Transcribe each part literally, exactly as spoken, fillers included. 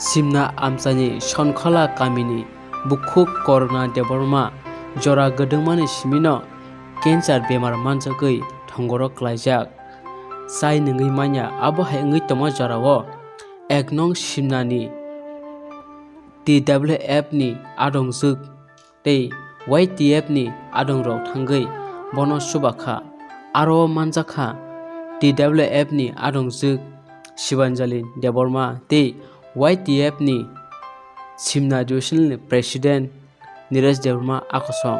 Simna amchaini Sonkhola kamini bukhuk Koruna Debbarma jora gwdwngmani simino cancer bemar manjagwi thongoro klaijak. Chai nwngwi manya, abo hai wngwi tongma jorao ek nong Simnani T W F ni adongjwk tei Y T F ni adongrok thangwi bono chubakha. Aro manjakha T W F ni adongjwk Sibanjali Debbarma tei Y T F ni Simna Divisional ni President Niresh Debbarma akosong.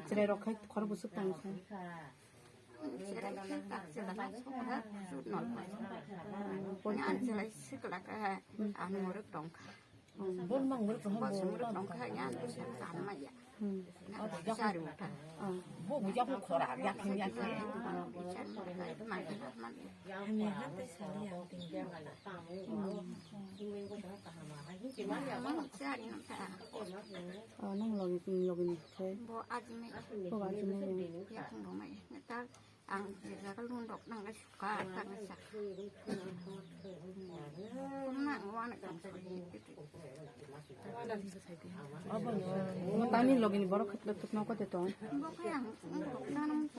Chwrairok khai khoro bwswk tong kha. Chwrai khe tak chwla sokha, chut nol kha. Ani chwla sikla kha, ang mwrwk tong kha. Bo mang mwrwk tong kha, bo mwrwk tong kha, ani chwla chan ma ya. Chari utha. Bo buja ko khora, ya khin ya khin. Chari utha, ma ya, ma ya. Hamya hatai sari ang tingya. Chari utha. Oh, nang logi, logi ni, sorry. Bo ajimai. Bo ajimai. Ya, tong bo mai. Neta ang jaga lundok nang suka, tang sa. Nang wana kan sorry. Tani logi ni borok khatla tukno kote tong. Bo khe ang, ang, ang,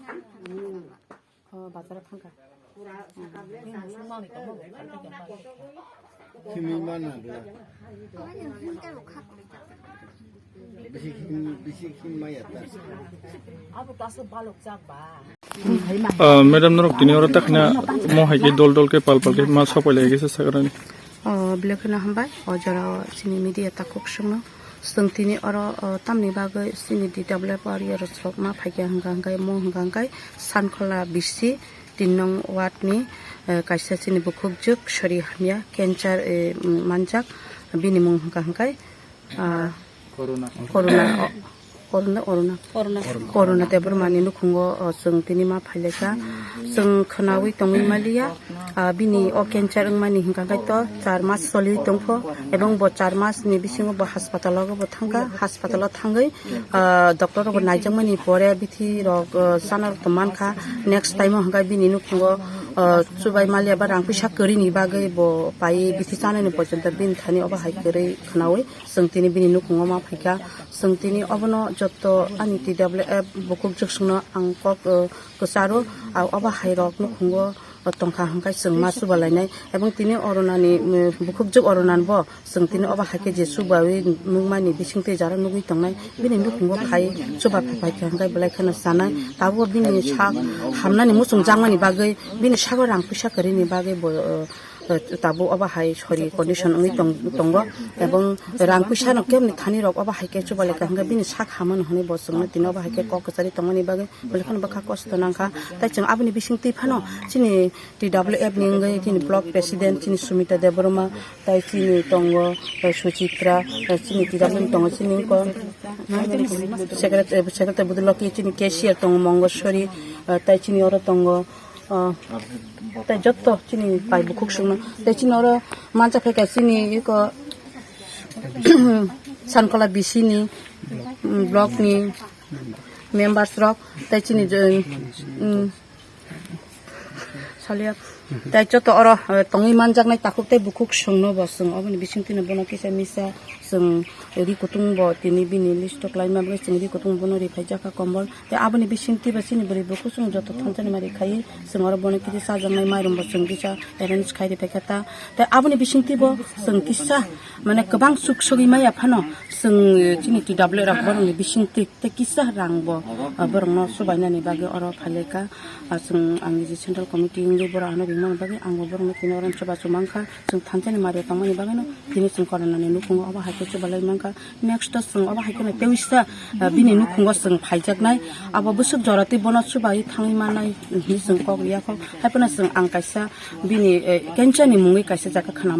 ang, ang, Oh, bazar thangkha. Simi mana dula. Bisi khim, bisi khim maya ta. Ah, madam, norok tini oro takhna mo hai khe dol dol khe pal pal khe ma sopai lai khe sagrani. Oh, belai kheno hambai. O jora o chini media takhuk songno. Chwng tini oro, oh, tamni bagwi chini D W F area rok ma phaikha hwnkha hwnkhe mo hwnkha hwnkhe Sankhola bisi tin nong ward ni, eh, kaisa chini bukhukjwk sori hamya cancer, eh, manjak bini mung hwnkha hwnkhe, ah, Corona. Corona, oh, Corona, Corona. Corona. Corona Debbarma ni nukhungo, oh, chwng tini ma phailaikha. Chwng khwnawi tongwi maliya, ah, bini o cancer wngmani hwnkha khe to char mas choliwi tongkho, ebong bo char mas ni bisingo bo hospital o bo thangkha, hospital o thangwi, ah, doctor rok bo naijakmani pore bithi rok, ah, chana rok to mankha, next time o hwnkha bini nukhungo, ah, chubai maliya ba rang puisa kwrwi ni bagwi bo pai bithi chanani porjonto bini thani obo hai kwrwi khwnawi. Chwng tini bini nukhungo ma phaikha, chwng tini obono joto ani T W F bukhukjwk songno ang kok, eh, kwcharo, ah, obo hai rok nukhungo tongkha hwnkhe chwng ma chubalainai, ebong tini Orunani, mm, bukhukjwk Orunani bo chwng tini obo hai khe je chubawi nukmani bisingtwi jara nugwi tongnai, bini nukhungo khai chuba phaikha hwnkhe belai kheno chanai, tabuk bini sak hamnani muchung jakmani bagwi, bini sago rang puisa kwrwini bagwi bo, eh, eh, tabuk obo hai sori condition wngwi tong-, tongo, ebong rang puisa no kebni thani rok obo hai khe chuba lekha hwnkhe bini sak hamano hwnwi bo chwngno tini obo hai khe kok kwchari tongmani bagwi belai kheno bwkha kosto nangkha. Tai chwng aboni bising twi phano chini T W F ni wngwi chini block president chini Sumita Debbarma, tai chini tongo, eh, Suchitra, eh, chini T W F ni tongo chini ko secretary, secretary Budulaki, chini cashier tongo Mongosori, eh, tai chini oro tongo, ah, tai jotto chini pai bukhuk songno. Tai chini oro mancha phaikha chini iko Sankhola B C ni, mm, block ni members rok, tai chini je, mm, salia. Tai jotto oro, eh, tongwi manjaknai takhuk tai bukhuk songno bo chwng oboni bisingtwi no bono kisa misa chwng ri kutung bo tini bini list o kwlaima bagwi chwng ri kutung bono ri phaijakha kombol. Tei aboni bisingtwi bo chini bwrwi bukhuk chwng joto thansa ni mari khai, chwng oro bono kisa chajaknai mairum bo chwng kisa arrange khai ri phaikha ta. Tei aboni bisingtwi bo chwng kisa, mane, kwbang suk sogwi maya phano chwng, eh, chini T W rok borokni bisingtwi tei kisa rang bo, ah, borokno subainani bagwi oro phailaikha. Ah, chwng ang niji central committee wngwi borok ano ringmani bagwi ang bo borokno tini oro chubachu mankha. Chwng thansa ni mari tongmani bagwino tini chwng Corona ni nukhungo obo hai khe chubalai mankha. Next o chwng obo hai kheno tewisa, ah, bini nukhungo chwng phaijaknai. Abo bwswk jora twi bono chubai thangwi mannai hinwi chwng kok riya kho. Haiphano chwng ang kaisa bini, eh, cancer ni mungwi kaisa jaga khna